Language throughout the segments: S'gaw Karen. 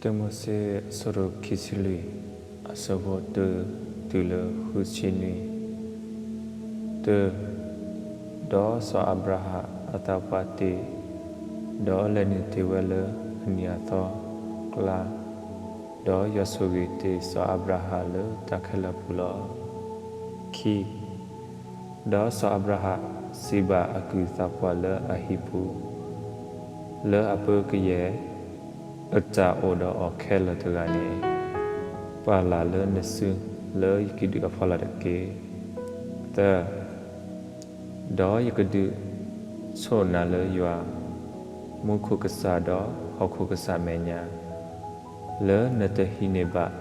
တၢမိၤၡ့ အဆၢဒိၣ်ခံဆံလွံၢ်, အဆၢဖိတၢတုၤလၢဃုဆံနွံ. တၢ, ဒီးစီၤအၤဘြၤဟၣ်အသးပှၢ်တ့ၢ်, ဒီးလဲၤနုာ်တ့ၢ်ဝဲလၢအနံၤအသီအကျါ, ဒီးယွၤဆိၣ်ဂ့ၤတ့ၢ်စီၤအၤဘြၤဟၣ်လၢတၢ်ခဲလၢာ်အပူၤလီၤ. ခံ, ဒီးစီၤအၤဘြၤဟၣ်စံးဘၣ်အကုၢ်သးပှၢ်လၢအဟံၣ်ပူၤ, လၢအပၢကယဲၢ် အတၢ်အိၣ်ဒီးအီၤခဲလၢာ်တဂၤန့ၣ်, ပာ်လၢ်လၢနစုလၢယကဒုးအဖီလာ်တက့ၢ်. သၢ, ဒီးယကဒုးဆိၣ်နၤလၢယွၤ, မူခိၣ်ကစၢ်ဒီးဟီၣ်ခိၣ်ကစၢ်အမဲာ်ညါ, လၢနတဟံးန့ၢ်ဘၣ်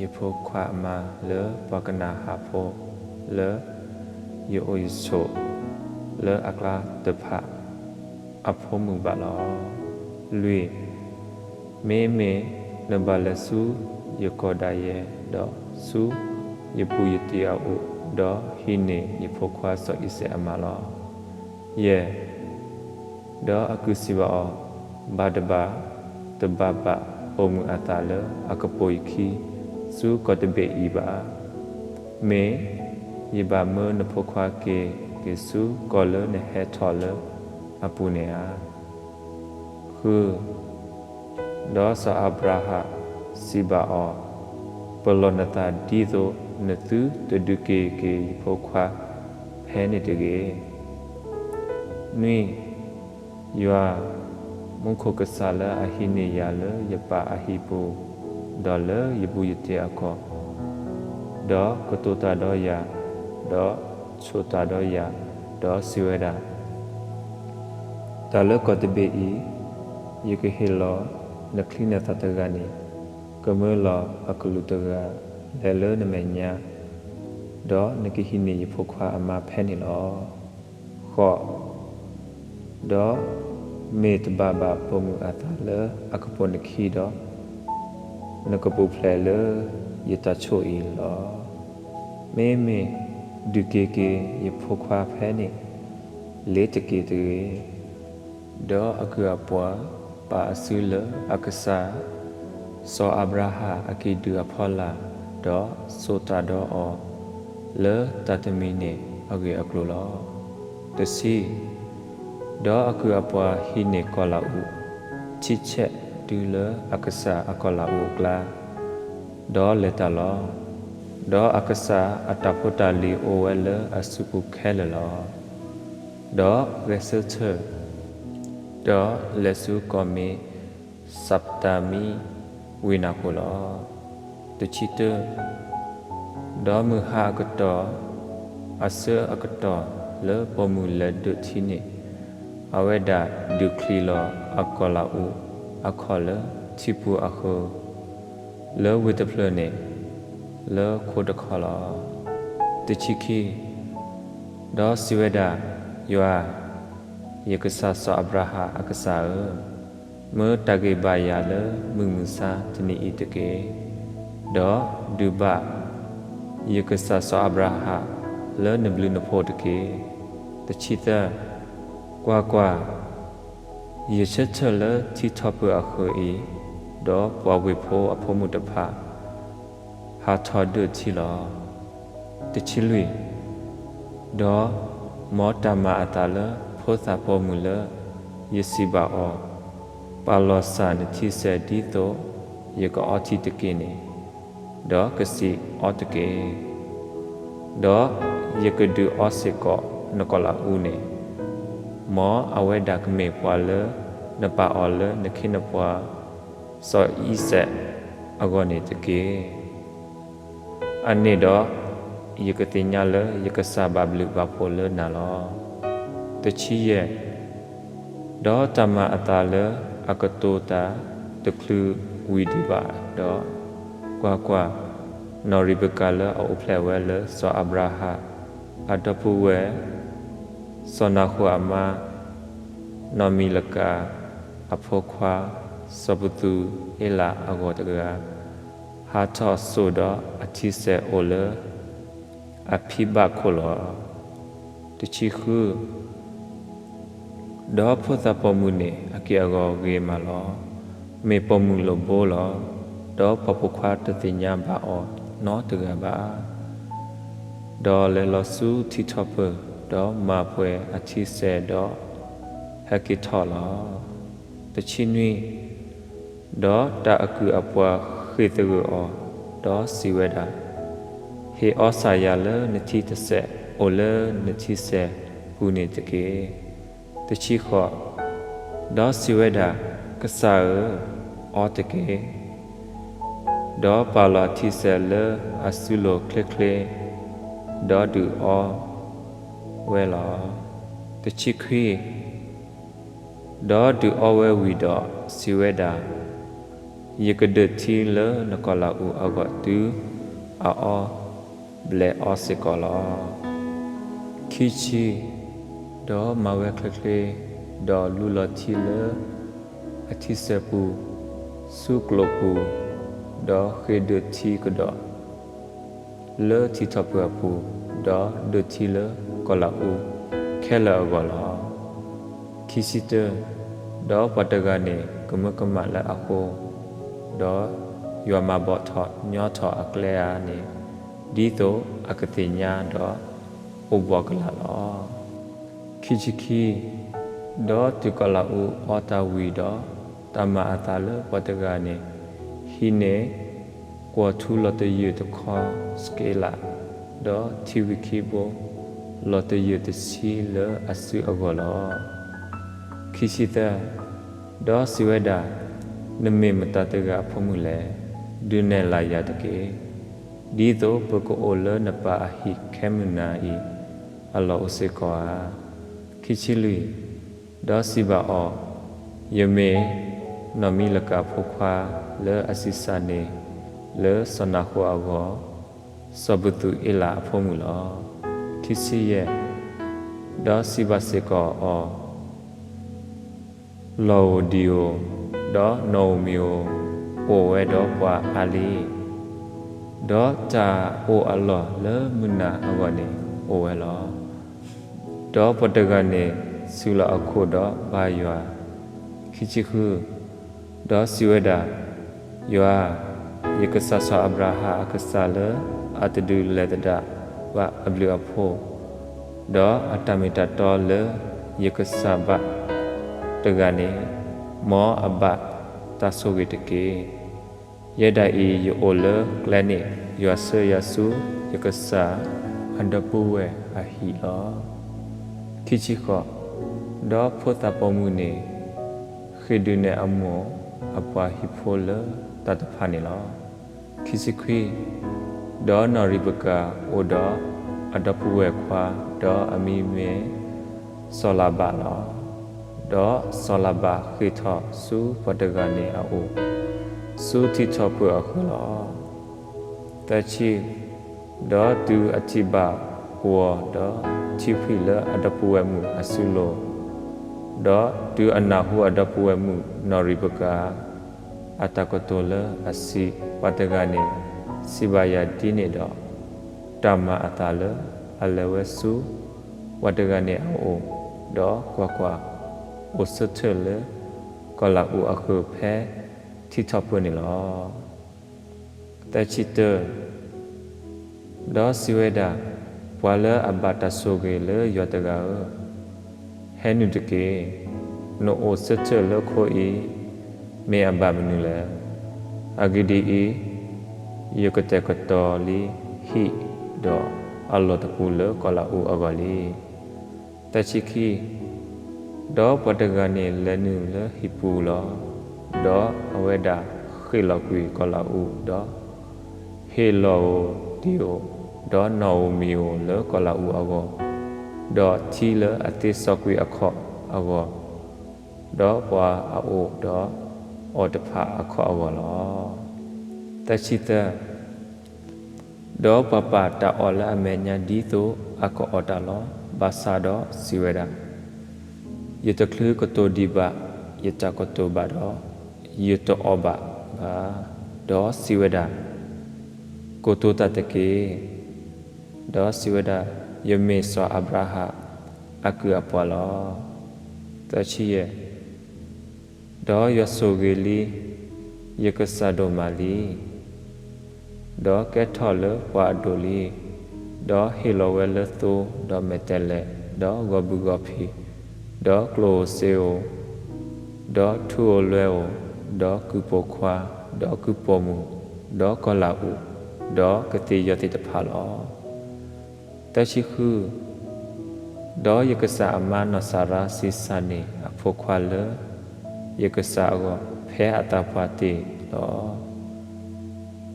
ယဖိခွါအမါလၢပှၤကနၤအၣ်ဖိ, လၢယအိၣ်ယဆိးလၢအကျါတဖၣ်အဖိမုၣ်ဘၣ်လီၤ. လွံၢ်, မ့မ့ၢ်နဘၣ်လဲၤဆူယကီၢ်ဒၣ်ယဲ, ဒီးဆူယဘူးယတံၢ်အအိၣ်, ဒီးဟံးန့ၢ်ယဖိခွါစီၤအံၤစဲးအမါလီၤ. ယဲၢ်, ဒီးအကုၢ်စံးဘၣ်အီၤ, ဘၣ်တဘၣ်တဘၣ်ဘၣ်ပိာ်မုၣ်အသးလၢအကပိာ်ယခံဆူကီၢ်တဘ့ၣ်အံၤဘၣ်. မ့ၢ်ယဘၣ်မၢနဖိခွါက့ၤက့ၤဆူကီၢ်လၢနဟဲထီၣ်လၢအပူၤန့ၣ်ဧါ. ဃု, ဒီးစီၤအၤဘြၤဟၣ်စံးဘၣ်အီၤ, ပလီၢ်နသးဒ်သိးနသုတဒုးက့ၤက့ၤယဖိခွါဖဲန့ၣ်တဂ့ၤ. နွံ, ယွၤမူခိၣ်ကစၢ်လၢအဟံးန့ၢ်ယၤလၢယပၢ်အဟံၣ်ပူၤ, ဒီးလၢယဘူးယတံၢ်အကီၢ်, ဒီးကတိၤတၢ်ဒီးယၤ, ဒီးဆိၣ်တၢ်ဒီးယၤ, ဒီးစံးဝဲဒၣ်, တၢ်လၢကီၢ်တဘ့ၣ်အံၤ, ယကဟ့ၣ်လီၤနချံနသၣ်တဂၤန့ၣ်, ကမၢလီၤအကလူးတဂၤလဲၤလၢနမဲာ်ညါ, ဒီးနကဟံးန့ၢ်ယဖိခွါအမါဖဲန့ၣ်လီၤ. ဃိး, ဒီးမ့ၢ်တဘၣ်ဘၣ်ပိာ်မုၣ်အသးလၢအကပိာ်နခံဒီး, နကပူၤဖျဲးလၢယတၢ်ဆိၣ်အံၤလီၤ. မ့မ့ၢ်ဒုးက့ၤက့ၤယဖိခွါဖဲန့ၣ် လ့ၤတက့ၢ်တဂ့ၤ. ဒီးအကုၢ်အပှၤပာ်အစုလၢအကစၢ် စီၤအၤဘြၤဟၣ်အက့ၤဒုးအဖီလာ်, ဒီးဆိၣ်တၢ်ဒီးအီၤလၢတၢ်တမံၤန့ၣ်အဂ့ၢ်အကျိၤလီၤ. တဆံ, ဒီးအကုၢ်အပှၤဟံးန့ၢ်ကီၢ်လၤအူး ထံဆဲးတုၤလၢအကစၢ်အကီၢ်လၤအူးအကျါ, ဒီးလဲၤတၢ်လီၤ. ဒီးအကစၢ်အတၢ်ဖိတၢ်လံၤအိၣ်ဝဲလၢအစုပူၤခဲလၢာ်လီၤ. ဒီးဂဲၤဆၢထၢၣ်, ဒီးလဲၤဆူကီၢ်မ့ၢ် စးပတၤမံဝ့ၢ်နၢ်ဃိၣ်လီၤ. တဆံတၢ, ဒီးမုၢ်ဟါအကတီၢ်, အဆၢအကတီၢ်လၢပိာ်မုၣ်လဲၤဒၢးထံန့ၣ်, အဝဲဒၣ်ဒုးချံးလီၤအကီၢ်လၤအူးအခီၣ်လၢထံပူၤအဃၢၤ, လၢဝ့ၢ်တဖျၢၣ်န့ၣ် လၢခိတခီလီၤ. တဆံခံ, ဒီးစံးဝဲဒၣ်, ယွၤ, ယကစၢ်စီၤအၤဘြၤဟၣ်အကစၢ်ဧၢ, မၢတၢ်ဂ့ၢ်ဘၣ်ယၤလၢမုၢ်မဆါတနံၤအံၤတက့ၢ်. ဒီးဒုးဘၣ်ယကစၢ်စီၤအၤဘြၤဟၣ်လၢနဘျုးနဖှိၣ်တက့ၢ်. တဆံသၢ, ကွၢ်ကွၢ်, ယဆၢထၢၣ်လၢထံထီၣ်ပၢၢ်အဃၢၤအံၤ, ဒီးပှၤဝ့ၢ်ဖိအဖိမုၣ်တဖၣ် ဟးထီၣ်ဒၢးထံလီၤ. တဆံလွံၢ်, ဒီးမ်တၢ်မၤအသးလၢဖိသၣ်ပိာ်မုၣ်လၢယစံးဘၣ်အီၤ, ပာ်လီၤစၢ်နထံစဲးဒ်သိးယကအီထံတက့ၢ်န့ၣ်, ဒီးကစံးအီၤတက့ၢ်. ဒီးယကဒုးအီစ့ၢ်ကီးနကီၢ်လၤအူန့ၣ်, မ်အဝဲဒၣ်ကမ့ၢ်ပှၤလၢနပာ်အီၤလၢနခ့နပှၤ စီၤအံၤစဲးအဂီၢ်န့ၣ်တက့ၢ်. အန့ၣ်ဒီး ယကသ့ၣ်ညါလၢယကစၢ်ဘၣ်ဘျုးဘၣ်ဖှိၣ်လၢနၤလီၤ. တဆံယဲၢ်, ဒီးတၢ်မၤအသးလၢအကတိၤတၢ်တချုးဝံၤဒံးဘၣ်ဒီး, ကွၢ်ကွၢ်, နီၢ်ရံးဘကၤလၢအအိၣ်ဖျဲၣ်ဝဲလၢစီၤအၤဘြၤဟၣ်အဒီပုၢ်ဝဲၢ် စီၤနၤဃိၣ်အမါ, နီၢ်မံၤလကၤအဖိခွါ စီၤပသူအ့လးအဂီၢ်တဂၤ, ဟးထီၣ်စိာ်ဒီးအထံစဲးအိၣ်လၢ အဖံဘၣ်ခိၣ်လီၤ. တဆံဃု, ဒီးဖိသၣ်ပိာ်မုၣ်န့ၣ်အက့ၢ်အဂီၤဂ့ၤမးလီၤ. မ့ၢ်ပိာ်မုၣ်လိာ်ဘိလီၤ. ဒီးပှၤပိာ်ခွါတသ့ၣ်ညါဘၣ်အီၤနီတဂၤဘၣ်. ဒီးလဲၤလီၤဆူထံထီၣ်ပၢၢ်, ဒီးမၤပှဲၤအထံစဲး, ဒီးဟဲက့ၤထီၣ်လီၤ. တဆံနွံ, ဒီးတၢ်အကုၢ်အပှၤဃ့ၢ်သဂၢၢ်အီၤ, ဒီးစံးဝဲဒၣ်, ဟ့ၣ်အီစၢ်ယၤလၢနထံတစဲး, အိၣ်လၢနထံစဲးပူၤန့ၣ်တက့ၢ်. တဆံဃိး, ဒီးစံးဝဲဒၣ်, ကစၢ်ဧၢ, အီတက့ၢ်. ဒီးပာ်လီၤအထံစဲးလၢအစုလိၤချ့ချ့, ဒီးဒုးအီဝဲလီၤ. တဆံခွံ, ဒီးဒုးအီဝဲဝံၤဒီးစံးဝဲဒၣ်, ယကဒၢးထံလၢနကီၢ်လၤအူးအဂီၢ်တုၤအအီဘျဲးအီစ့ၢ်ကီးလီၤ. ခံဆံ, ဒီးမၤဝဲချ့ချ့, ဒီးလူလီၤထံလၢအထံစဲးပူၤ, ဆူကျိာ်ပူၤ, ဒီးဃ့ဒၢးထံကဒီး လၢထံထီၣ်ပၢၢ်အပူၤ, ဒီးဒၢးထံလၢကီၢ်လၤအူးခဲလၢာ်အဂီၢ်လီၤ. ခံဆံတၢ, ဒီးပှၤတဂၤန့ၣ်ကမၢကမၣ်လၢအဃိ, ဒီးယွၤမၤဘီၣ်ထီၣ်ညီထီၣ်အကျဲဧါန့ၣ်, ဒ်သိးအကသ့ၣ်ညါဒီးအိၣ်ဘှီၣ်ကလာ်လီၤ. ခံဆံခံ, ဒီးတုၤကီၢ်လၤအူးအီတၢ်ဝံၤဒီး, တၢ်မၤအသးလၢပှၤတဂၤန့ၣ် ဟံးန့ၢ်ကွီၢ်ထူလီၤတယၢၢ်တခီစက့လး, ဒီးထံဝံၤခံဘိ လီၤတယၢၢ်တဆံလၢအစုအဂီၢ်လီၤ. ခံဆံသၢ, ဒီးစံးဝဲဒၣ်, နမ့ၢ်မတၤတဂၤအဖိမုၣ်လဲၣ်. ဒုးနဲၣ်လၢ်ယၤတက့ၢ်. ဒ်သိးပကအိၣ်လၢနပၢ်အဟံၣ်ခဲမုၢ်နၤအံၤအလီၢ်အိၣ်စ့ၢ်ကီးဧါ. ခံဆံလွံၢ်, ဒီးစံးဘၣ်အီၤ, ယမ့ၢ်နီၢ်မံလကၤအဖိခွါလၢအဆံးစၢ်န့ၢ်လၢစီၤနၤဃိၣ်အဂီၢ်, စီၤပသူၣ်အ့လးအဖိမုၣ်လီၤ. ခံဆံယဲၢ်, ဒီးစံးဘၣ်စ့ၢ်ကီးအီၤ, လီၢ်ဧိၤဒံၣ်ဧိၤ, ဒီးနီၣ်ဧိၤမံၤဧိၤ, အိၣ်ဝဲဒီးပှၤအါလံ. ဒီးတၢ်အိၣ်အလီၢ်လၢမုၢ်နၤအဂီၢ်န့ၣ်အိၣ်ဝဲလီၤ. ဒီးပှၤတဂၤန့ၣ်စူၤလီၤအခိၣ်ဒီးဘါယွၤ. ခံဆံဃု, ဒီးစံးဝဲဒၣ်, ယွၤ, ယကစၢ်စီၤအၤဘြၤဟၣ်အကစၢ်လၢအတဒုးလဲၤသဒၣ်ဘၣ်အဘျုးအဖှိၣ်, ဒီးအတၢ်မ့ၢ်တၢ်တီလၢယကစၢ်ဘၣ်တဂၤန့ၣ်, မ်အဘၣ်တၢ်ဆိၣ်ဂ့ၤတက့ၢ်. ယဲဒၣ်အံၤယအိၣ်လၢကျဲန့ၣ်, ယွၤဆှၢယၤဆူယကစၢ်အဒီပုၢ်ဝဲၢ်အဟံၣ်လီၤ. ခံဆံဃိး, ဒီးဖိသၣ်ပိာ်မုၣ်န့ၣ် ဃ့ၢ်ဒုးနဲၣ်အမိၢ်အပှၤဟံၣ်ဖိလၢတၢ်တဖၣ်န့ၣ်လီၤ. ခံဆံခွံ, ဒီးနီၢ်ရံးဘကၤအိၣ်ဒီးအဒီပုၢ်ဝဲၢ်ခွါ, ဒီးအမံၤမ့ၢ်စီၤလၤဘးလီၤ. ဒီးစီၤလၤဘးဃ့ၢ်ထီၣ်ဆူပှၤတဂၤန့ၣ်အအိၣ်, ဆူထံထီၣ်ပၢၢ်အဃၢၤလီၤ. သၢဆံ, ဒီးတုၤအထံၣ်ဘၣ်ကွီၢ်ဒီးထံဖှံၣ်လၢအဒီပုၢ်ဝဲၢ်မုၣ်အစုလိၤ, ဒီးတုၤအနၢ်ဟူအဒီပုၢ်ဝဲၢ်မုၣ်နီၢ်ရံးဘကၤ အတၢ်ကတိၤလၢအစံး, ပှၤတဂၤန့ၣ်စံးဘၣ်ယၤဒ်န့ၣ်ဒီး, တၢ်မၤအသးလၢအလဲၤဝဲဆူပှၤတဂၤန့ၣ်အအိၣ်, ဒီးကွၢ်ကွၢ်, အိၣ်ဆၢထၢၣ်လၢကီၢ်လၤအူးအဃၢၤဖဲထံထီၣ်ပၢၢ်န့ၣ်လီၤ. သၢဆံတၢ, ဒီးစံးဝဲဒၣ်, ပှၤလၢအဘၣ်တၢ်ဆိၣ်ဂ့ၤလၢယွၤတဂၤဧၢ, ဟဲနုာ်တက့ၢ်. နအိၣ်ဆၢထၢၣ်လၢခိအံၤ မ့ၢ်အဘၣ်မနုၤလဲၣ်. အဂ့ၢ်ဒ်အံၤ, ယကတဲာ်ကတီၤလံဟံၣ်ဒီးအလီၢ်တပူၤလၢကီၢ်လၤအူးအဂီၢ်လံ. သၢဆံခံ, ဒီးပှၤတဂၤန့ၣ်လဲၤနုာ်လၢဟံၣ်ပူၤလီၤ. ဒီးအဝဲဒၣ်ဃ့ၢ်လီၤကွံာ်ကီၢ်လၤအူး, ဒီးဟ့ၣ်လီၢ်ဧိၤဒံၣ်ဧိၤ, ဒီးနီၣ်ဧိၤမံၤဧိၤလၢကီၢ်လၤအူးအဂီၢ်, ဒီးထံလၢအသ့စီကွံာ်အခီၣ်အဂီၢ်, ဒီးပှၤအအိၣ်ဒီးအီၤတဖၣ်အခီၣ်အဂီၢ်လီၤ. သၢဆံသၢ, ဒီးပှၤပာ်တၢ်အီၣ်လၢအမဲာ်ညါဒ်သိးအကအီၣ်တၢ်လီၤ. ဘၣ်ဆၣ်ဒီးစံးဝဲဒၣ်, ယတချုးကတိၤဒံးဘၣ်ယတၢ်ကတိၤဘၣ်ဒီး, ယတအီၣ်ဘၣ်ဘၣ်. ဒီးစံးဝဲဒၣ်, ကိးတိၤတၢ်တက့ၢ်. ဒီးစံးဝဲဒၣ်, ယမ့ၢ်စီၤအၤဘြၤဟၣ်အကုၢ်အပှၤလီၤ. သၢဆံယဲၢ်, ဒီးယွၤဆိၣ်ဂ့ၤလံ ယကစၢ်ဒိၣ်မးလံ. ဒီးကဲထီၣ်လၢပှၤအဒိၣ်လံ. ဒီးဟ့ၣ်လီၤဝဲလၢသိ, ဒီးမဲာ်တဲးလဲး, ဒီးဂီၤဘုၣ်ဂီၤဖံး, ဒီးကျိၣ်ဧိၤစ့ဧိၤ, ဒီးထူဧိၤလွဲဧိၤ, ဒီးကုၢ်ပိာ်ခွါ, ဒီးကုၢ်ပိာ်မုၣ်, ဒီးကီၤလၤအူၣ်, ဒီးကသ့ၣ်ယီၤသ့ၣ်တဖၣ်လီၤ. သၢဆံဃု, ဒီးယကစၢ်အမါနီၢ်စၤရါစံးစၢ်န့ၢ်အဖိခွါလၢယကစၢ်အဂီၢ် ဖဲအသးပှၢ်တ့ၢ်လီၤ.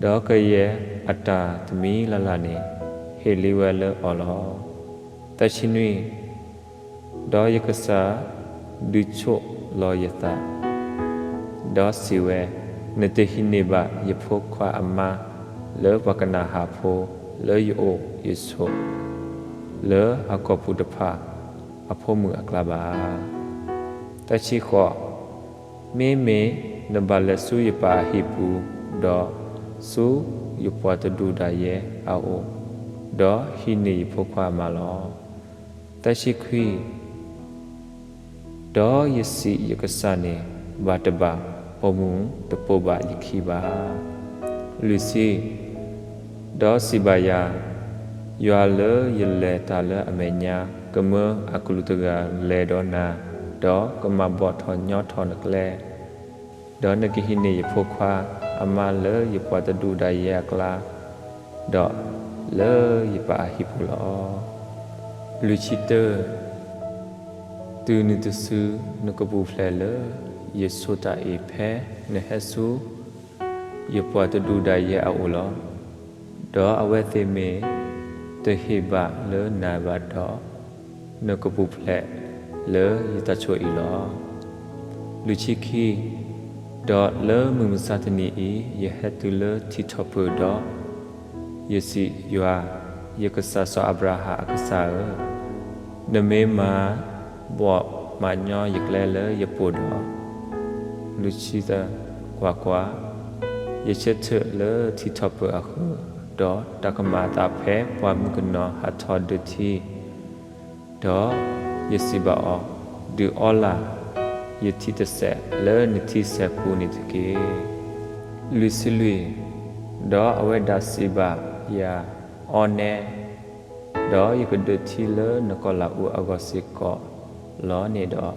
ဒီးကယဲၢ်အတၢ်တမံၤလၢ်လၢ်န့ၣ် ဟ့ၣ်လံဝဲလၢအီၤလီၤ. သၢဆံနွံ, ဒီးယကစၢ်ဒုးဆိးလီၤယသး ဒီးစံးဝဲ, နတဟံးန့ၢ်ဘၣ်ယဖိခွါအမါ လၢပှၤကနၤဧၣ်ဖိလၢယအိၣ်ယဆိး လၢအကီၢ်ပူၤတဖၣ်အဖိမုၣ်အကျါဘၣ်. သၢဆံဃိး, မ့မ့ၢ်နဘၣ်လဲၤဆူယပၢ်အဟံၣ်ပူၤ, ဒီးဆူယပှၤတဒူၣ်ဒၣ်ယဲအအိၣ်, ဒီးဟံးန့ၢ်ယဖိခွါအမါလီၤ. သၢဆံခွံ, ဒီးယစံးယကစၢ်န့ၣ်, ဘၣ်တဘၣ်ပိာ်မုၣ်တပိာ်ဘၣ်ယခံဘၣ်. လွံၢ်ဆံ, ဒီးစံးဘၣ်ယၤ, ယွၤလၢယလဲၤတၢ်လၢအမဲာ်ညါ ကမၢအကလူးတဂၤလဲၤဒီးနၤ, ဒီးကမၤဘီၣ်ထီၣ်ညီထီၣ်နကျဲ, ဒီးနကဟံးန့ၢ်ယဖိခွါအမါလၢယပှၤတဒူၣ်ဒၣ်ယဲအကျါ, ဒီးလၢယပၢ်အဟံၣ်ပူၤလီၤ. လွံၢ်ဆံတၢ, တုၤနုၤတစုနကပူၤဖျဲးလၢယဆိတၢ်အံၤဖဲနဟဲဆူယပှၤတဒူၣ်ဒၣ်ယဲအအိၣ်လီၤ. ဒီးအဝဲသ့ၣ်မ့ၢ်တဟ့ၣ်ဘၣ်လၢနၤဘၣ်ဒီး, နကပူၤဖျဲးလၢယတၢ်ဆိအံၤလီၤ. လွံၢ်ဆံခံ, ဒီးလၢမုၢ်မဆါတနံၤအံၤ ယဟဲတုၤလၢထံထီၣ်ပၢၢ်ဒီး, ယစံးယွၤ, ယကစၢ်စီၤအၤဘြၤဟၣ်အကစၢ်ဧၢ, နမ့ၢ်မၤဘီၣ်မၤညီယကျဲလၢယပူၤဒီး, လွံၢ်ဆံသၢ, ကွၢ်ကွၢ်, ယဆၢထၢၣ်လၢထံထီၣ်ပၢၢ်အဃၢၤ, ဒီးတၢ်ကမၣ်အသးဖဲပှၢ်မုၢ်ကနီၤဟးထီၣ်ဒၢထံ, ဒီးယစံးဘၣ်အီၤ, ဒုးအီလၢ်ယထံတစဲးလၢနထံစဲးပူၤန့ၣ်တက့ၢ်. လွံၢ်ဆံလွံၢ်, ဒီးအဝဲဒၣ်စံးဘၣ်ယၤ, အီနဲ, ဒီးယကဒၢးထံလၢနကီၢ်လၤအူအဂီၢ်စ့ၢ်ကီးလီၤန့ၣ်ဒီး,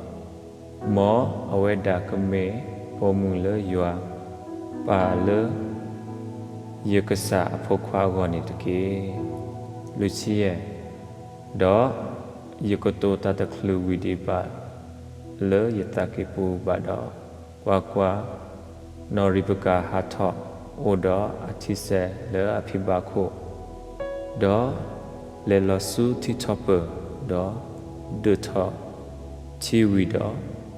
မ်အဝဲဒၣ်ကမ့ၢ်ပိာ်မုၣ်လၢယွၤပၢ်လၢ ယကစၢ်အဖိခွါအဂီၢ်န့ၣ်တက့ၢ်. လွံၢ်ဆံယဲၢ်, ဒီးယကတိၤတၢ်တချုးဝံၤဒံးဘၣ်လၢယသးကံၢ်ပူၤဘၣ်ဒီး, ကွၢ်ကွၢ်, နီၢ်ရံးဘကၤဟးထီၣ်အိၣ်ဒီးအထံစဲးလၢအဖံးဘၣ်ခိၣ်, ဒီးလဲၤလီၤဆူထံထီၣ်ပၢၢ်, ဒီးဒၢးထီၣ်ထံဝံၤ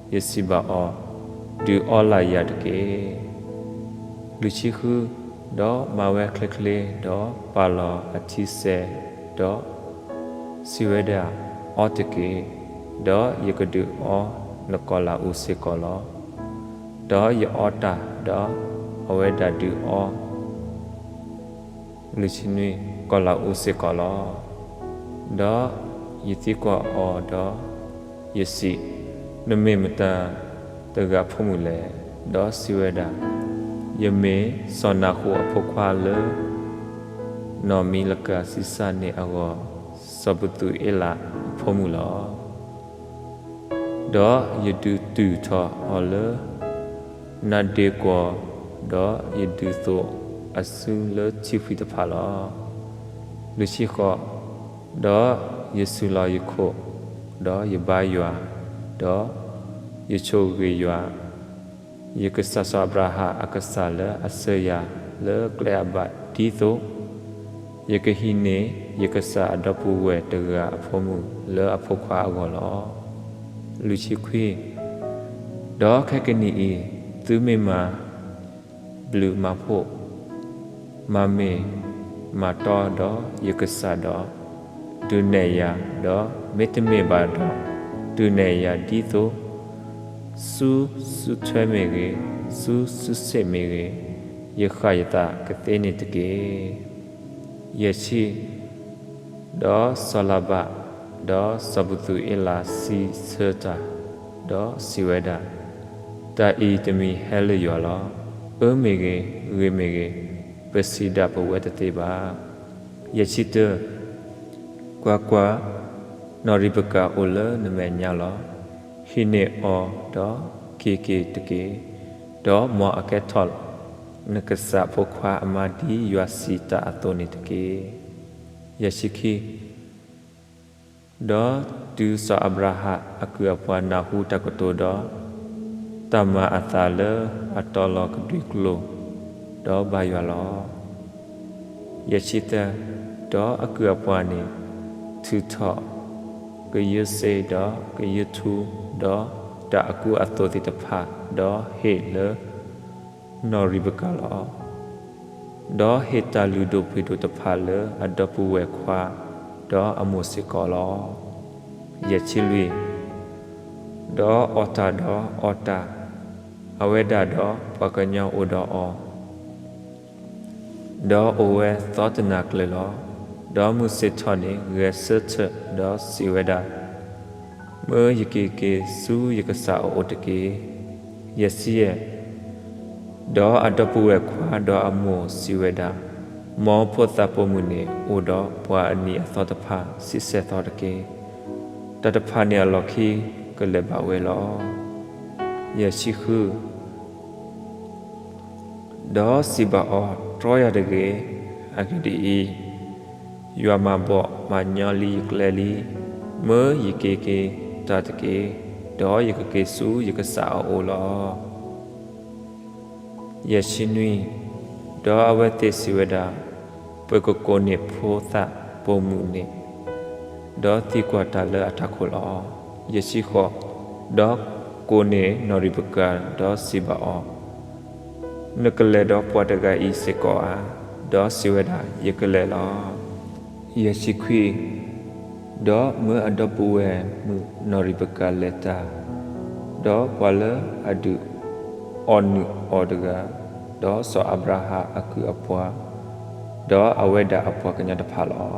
ဒီး, ယစံးဘၣ်အီၤ, ဒုးအီလၢ်ယၤတက့ၢ်. လွံၢ်ဆံဃု, ဒီးမၤဝဲချ့ချ့, ဒီးပာ်လီၤအထံစဲး, ဒီးစံးဝဲဒၣ်, အီတက့ၢ်, ဒီးယကဒုးအီနကီၢ်လၤအူစ့ၢ်ကီးလီၤ. ဒီးယအီတၢ်, ဒီးအဝဲဒၣ်ဒုးအီ လွံၢ်ဆံနွံ, ကီၢ်လၤအူစ့ၢ်ကီးလီၤ. ဒီးယသံကွၢ်အီၤဒီးယစံး, နမ့ၢ်မတၤတဂၤအဖိမုၣ်လဲၣ်. ဒီးစံးဝဲဒၣ်, ယမ့ၢ်စီၤနၤဃိၣ်အဖိခွါလၢ နီၢ်မံၤလကၤစံးစၢ်န့ၢ်အဂီၢ် စီၤပသူအ့လးအဖိမုၣ်လီၤ. ဒီးယဒုးတုၢ်ထီၣ်အီၤလၢ နါဒ့ကွီၢ်, ဒီးယဒုးသိးအစုလၢထံဖှံတဖၣ်လီၤ. လွံၢ်ဆံဃိး, ဒီးယစုၣ်လီၤယခိၣ်, ဒီးယဘါယွၤ, ဒီးယဆိၣ်ဂ့ၤယွၤ, ယကစၢ်စီၤအၤဘြၤဟၣ်အကစၢ်လၢအဆှၢယၤလၢကျဲအဘၣ်ဒ်သိး, ယကဟံးန့ၢ်ယကစၢ်အဒီပုၢ်ဝဲၢ်တဂၤအဖိမုၣ်လၢအဖိခွါအဂီၢ်လီၤ. လွံၢ်ဆံခွံ, ဒီးခဲကနံၣ်အံၤ, သုမ့ၢ်မၤဘျုးမၤဖှိၣ်, မၤမ့ၢ်မၤတီဒီးယကစၢ်ဒီး, ဒုးနဲၣ်ယၤ, ဒီးမ့တမ့ၢ်ဘၣ်ဒီး, ဒုးနဲၣ်ယၤဒ်သိး ဆူစုထွဲမ့ၢ်ဂ့ၤ, ဆူစုစ့ၣ်မ့ၢ်ဂ့ၤ, ယဃၣ်ယသးကသ့န့ၣ်တက့ၢ်. ယဲၢ်ဆံ, ဒီးစီၤလၤဘၣ်, ဒီးစီၤပသူအ့လးစံးဆၢတၢ်, ဒီးစံးဝဲဒၣ်, တၢ်အံၤတမံၤဟဲလၢယွၤလီၤ. အၢမ့ၢ်ဂ့ၤ, ဂ့ၤမ့ၢ်ဂ့ၤ, ပစံးဒၣ်ပဝဲတသ့ဘၣ်. ယဲၢ်ဆံတၢ, ကွၢ်ကွၢ်, နီၢ်ရံးပကၤအိၣ်လၢနမဲာ်ညါလီၤ. ဟံးန့ၢ်အီၤဒီးက့ၤက့ၤတက့ၢ်, ဒီးမ်အကဲထီၣ်နကစၢ်ဖိခွါအမါဒ်ယွၤစံးတၢ်အသိးန့ၣ်တက့ၢ်. ယဲၢ်ဆံခံ, ဒီးတုၤစီၤအၤဘြၤဟၣ်အကုၢ်အပှၤနၢ်ဟူတၢ်ကတိၤဒီး, တၢ်မၤအသးလၢအတီလီၤကဒွံကျိာ်, ဒီးဘါယွၤလီၤ. ယဲၢ်ဆံသၢ, ဒီးအကုၢ်အပှၤန့ၣ်ထုးထီၣ်ကယၢစ့, ဒီးကယၢထူ, ဒီးတၢ်အကူအသိးသ့ၣ်တဖၣ်, ဒီးဟ့ၣ်လၢနီၢ်ရံးပကၤလီၤ. ဒီးဟ့ၣ်တၢ်လုၢ်ဒိၣ်ပှ့ၤဒိၣ်တဖၣ်လၢအဒီပုၢ်ဝဲၢ်ခွါဒီးအမိၢ်စ့ၢ်ကီးလီၤ. ယဲၢ်ဆံလွံၢ်, ဒီးအီၣ်တၢ်ဒီးအီတၢ်, အဝဲဒၣ်ဒီးပှၤကညီအိၣ်ဒီးအီၤ, ဒီးအိၣ်ဝဲသီတနၤကျၢၤလီၤ. ဒီးမုၢ်ဆ့ၣ်ထီၣ်န့ၣ်ဂဲၤဆၢထၢၣ်, ဒီးစံးဝဲဒၣ်, မၢယက့ၤက့ၤဆူယကစၢ်အအိၣ်တက့ၢ်. ယဲၢ်ဆံယဲၢ်, ဒီးအဒီပုၢ်ဝဲၢ်ခွါဒီးအမိၢ်စံးဝဲဒၣ်, မ်ဖိသၣ်ပိာ်မုၣ်န့ၣ် အိၣ်ဒီးပှၤအနံၤအသီတဖၣ်ဆံဆဲၣ်သီတက့ၢ်. တၢ်တဖၣ်န့ၣ်အလီၢ်ခံကလဲၤဘၣ်ဝဲလီၤ. ယဲၢ်ဆံဃု, ဒီးစံးဘၣ်အီၤ, တြီယၤတဂ့ၤ. အဂ့ၢ်ဒ်အံၤ, ယွၤမၤဘီၣ်မၤညီလံယကျဲလံ. မၢယက့ၤက့ၤတၢ်တက့ၢ်, ဒီးယကက့ၤဆူယကစၢ်အအိၣ်လီၤ. ယဲၢ်ဆံနွံ, ဒီးအဝဲသ့ၣ်စံးဝဲဒၣ်, ပကကိးန့ၢ်ဖိသၣ်ပိာ်မုၣ်န့ၣ်, ဒီးသံကွၢ်တၢ်လၢအထးခိၣ်လီၤ. ယဲၢ်ဆံဃိး, ဒီးကိးန့ၢ်နီၢ်ရံးပကၤ, ဒီးစံးဘၣ်အီၤ, နကလဲၤဒီးပှၤတဂၤအံၤစ့ၢ်ကီးဧါ. ဒီးစံးဝဲဒၣ်, ယကလဲၤလီၤ. ယဲၢ်ဆံခွံ, ဒီးမၢအဒီပုၢ်ဝဲၢ်မုၣ်နီၢ်ရံးပကၤလဲၤတၢ်, ဒီးပှၤလၢအဒုးအီၣ်နုာ်အီၤတဂၤ, ဒီးစီၤအၤဘြၤဟၣ်အကုၢ်အပှၤ, ဒီးအဝဲဒၣ်အပှၤကညီတဖၣ်လီၤ.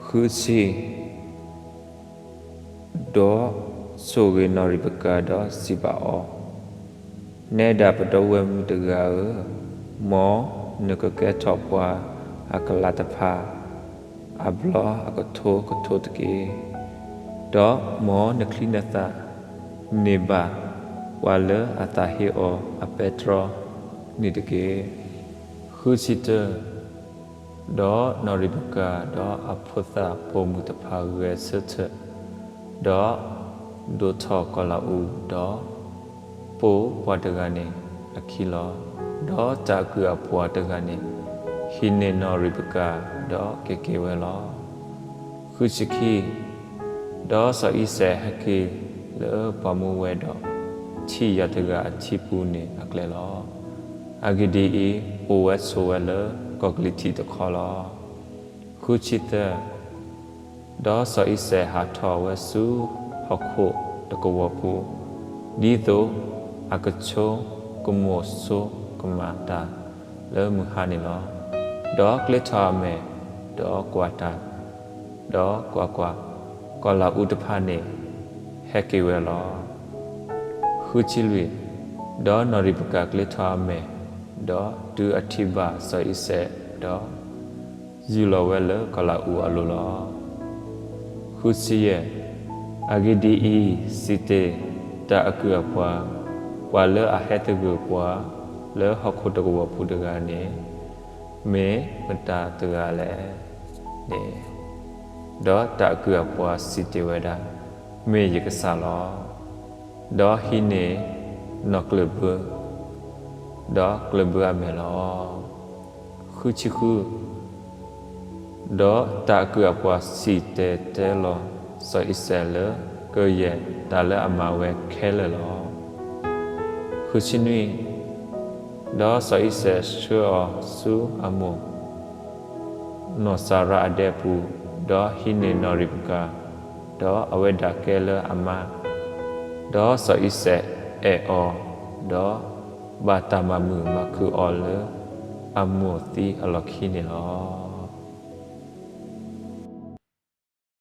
ဃုဆံ, ဒီးဆိၣ်ဂ့ၤနီၢ်ရံးပကၤ, ဒီးစံးဘၣ်အီၤ, နဲဒၣ်ပဒီပုၢ်ဝဲၢ်မုၣ်တဂၤဧၢ, မ်နကကဲထီၣ်ပှၤအကလးတဖၣ်အဘျီအကထိကထိတက့ၢ်. ဒီးမ်နချံနသၣ်န့ၢ်ဘၣ်ပှၤလၢအသးဟ့အီၤအပဲတြီန့ၣ်တက့ၢ်. ဃုဆံတၢ, ဒီးနီၢ်ရံးပကၤ, ဒီးအဖိသၣ်ပိာ်မုၣ်တဖၣ်ဂဲၤဆၢထၢၣ်, ဒီးဒိးထီၣ်ကီၤလၤအူ, ဒီးပိာ်ပှၤတဂၤန့ၣ်အခံလီၤ. ဒီးတၢ်အကုၢ်အပှၤတဂၤန့ၣ် ဟံးန့ၢ်နီၢ်ရံးပကၤ, ဒီးက့ၤက့ၤဝဲလီၤ. ဃုဆံခံ, ဒီးစီၤအံၤစဲးဟဲက့ၤလၢပှၤမူဝဲဒီး ထံၣ်ယၤတဂၤအထံပူၤန့ၣ်အကျဲလီၤ. အဂ့ၢ်ဒ်အံၤ, အိၣ်ဝဲဆိးဝဲလၢကီၢ်ကလံၤထံးတခီလီၤ. ဃုဆံသၢ, ဒီးစီၤအံၤစဲးဟးထီၣ်ဝဲဆူဟီၣ်ခိၣ်တကဝီၤပူၤ, ဒ်သိးအကဆိကမိၣ်ဆိကမးတၢ်လၢမုၢ်ဟါန့ၣ်လီၤ. ဒီးကျ့ထီၣ်အမဲာ်, ဒီးကွၢ်တၢ်, ဒီးကွၢ်ကွၢ်, ကီၤလၤအူတဖၣ်န့ၣ်ဟဲက့ၤဝဲလီၤ. ဃုဆံလွံၢ်, ဒီးနီၢ်ရံးပကၤကျ့ထီၣ်အမဲာ်, ဒီးတုၤအထံၣ်ဘၣ်စီၤအံၤစဲး, ဒီးယူၢ်လီၤဝဲလၢကီၤလၤအူအလိၤလီၤ. ဃုဆံယဲၢ်, အဂ့ၢ်ဒ်အံၤ, စံးတ့ၢ်တၢ်အကုၢ်အပှၤ, ပှၤလၢအဟဲသဂၢၢ်ပှၤလၢဟီၣ်ခိၣ်တကဝီၤပူၤတဂၤန့ၣ် မ့ၢ်မတၤတဂၤလဲၣ်န့ၣ်. ဒီးတၢ်အကုၢ်အပှၤစံးတ့ၢ်ဝဲဒၣ်, မ့ၢ်ယကစၢ်လီၤ. ဒီးဟံးန့ၢ်နီၢ်ကျၢၢ်ဘၢ, ဒီးကျၢၢ်ဘၢအမဲာ်လီၤ. ဃုဆံဃု, ဒီးတၢ်အကုၢ်အပှၤစံၣ်တဲၤတဲလီၤစီၤအံၤစဲးလၢကယဲၢ်တၢ်လၢအမၤဝဲခဲလၢာ်လီၤ. ဃုဆံနွံ, ဒီးစီၤအံၤစဲးဆှၢအီၤဆူအမိၢ် နီၢ်စၤရါအဒဲပူၤ, ဒီးဟံးန့ၢ်နီၢ်ရံးပကၤ, ဒီးအဝဲဒၣ်ကဲလၢအမါ, ဒီးစီၤအံၤစဲးအဲၣ်အီၤ, ဒီးဘၣ်တၢ်မၤမုာ်မၤခုၣ်အီၤလၢအမိၢ်သံအလီၢ်ခံန့ၣ်လီၤ.